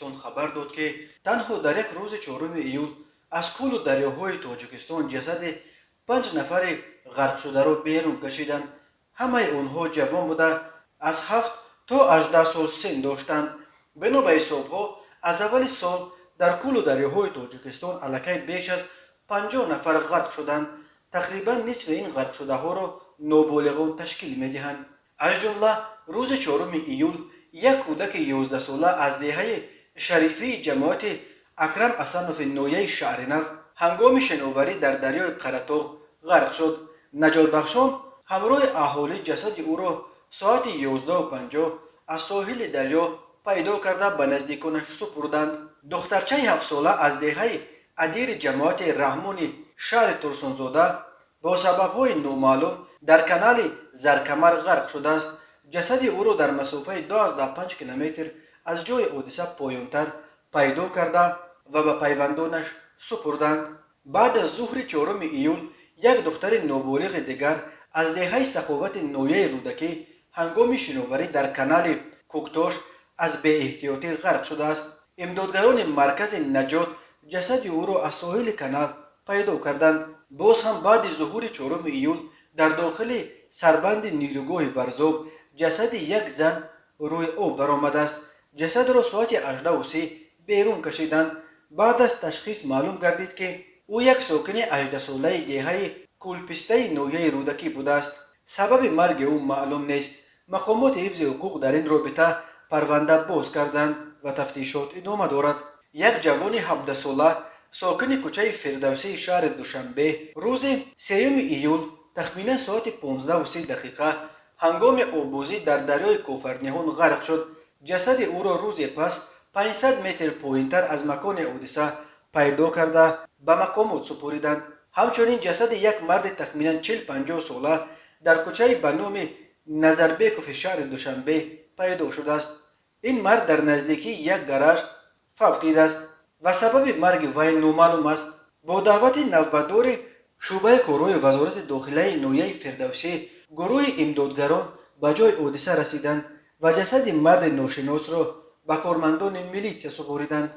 Тоҷикистон хабар дод, ки танҳо дар як рӯзи 4 июл аз кӯлу дарёҳои Тоҷикистон ҷасади 5 нафари ғарқшударо берун кашиданд. Ҳамаи онҳо ҷавон буда, аз 7 то 18 сол син доштанд. Бино ба ҳисобҳо, аз аввали сол дар кӯлу дарёҳои Тоҷикистон аллакай беш аз 50 нафар ғарқ шуданд. Тақрибан нисфи ин ғарқшудаҳоро ноболиғон ташкил медиҳанд. Аз ҷумла, рӯзи 4 июл як кӯдаки 11сола аз деҳаи Шарифии ҷамоати Акрам Асанови ноҳияи Шаҳринав ҳангоми шиноварӣ дар дарёи Қаратоғ ғарқ шуд. Наҷотбахшон ҳамроҳи аҳолӣ ҷасади ӯро соати 11:50 аз соҳили дарё пайдо карда, ба наздиконаш супурданд. Духтарчаи 7сола аз деҳаи Адири ҷамоати Раҳмони шаҳри Турсунзода бо сабабҳои номаълум дар канали Заркамар ғарқ шудааст. Ҷасади ӯро дар масофаи 2,5 километр аз ҷои ҳодиса поёнтар пайдо карда ва ба пайвандонаш супурданд. Баъд аз зуҳри 4 июл як духтари ноболиғи дигар аз деҳаи Саховати ноҳияи Рӯдакӣ ҳангоми шиноварӣ дар канали Кӯктош аз беэҳтиётӣ ғарқ шудааст. Имдодгарони маркази наҷот ҷасади ӯро аз соҳили канал пайдо карданд. Боз ҳам баъди зуҳури 4 июл дар дохили сарбанди нирӯгоҳи Варзоб ҷасади як зан рӯи об баромадааст. Ҷасадро соати 18:30 берун кашиданд. Баъд аз ташхис маълум гардид, ки ӯ як сокини 18солаи деҳаи Кӯлпистаи ноҳияи Рӯдакӣ будааст. Сабаби марги ӯ маълум нест. Мақомоти ҳифзи ҳуқуқ дар ин робита парванда боз карданд ва тафтишот идома дорад. Як ҷавони 17сола, сокини кӯчаи Фирдавсии шаҳри Душанбе, рӯзи 3 июл тахминан соати 15:30 ҳангоми оббозӣ дар дарёи Кофарниҳон ғарқ шуд. Ҷасади ӯро рӯзе пас 500 метр поинтар аз макони ҳодиса пайдо карда, ба мақомот супориданд. Ҳамчунин ҷасади як марди тахминан 40-50 сола дар кӯчаи ба номи Назарбекови шаҳри Душанбе пайдо шудааст. Ин мард дар наздикии як гараж фавтидааст ва сабаби марги вай номаълум аст. Бо даъвати навбатдори шӯъбаи корҳои Вазорати дохилаи ноҳияи Фирдавсӣ гурӯҳи имдодгарон ба ҷои ҳодиса расиданд ва ҷасади марди ношиносро ба кормандони милитсия супориданд.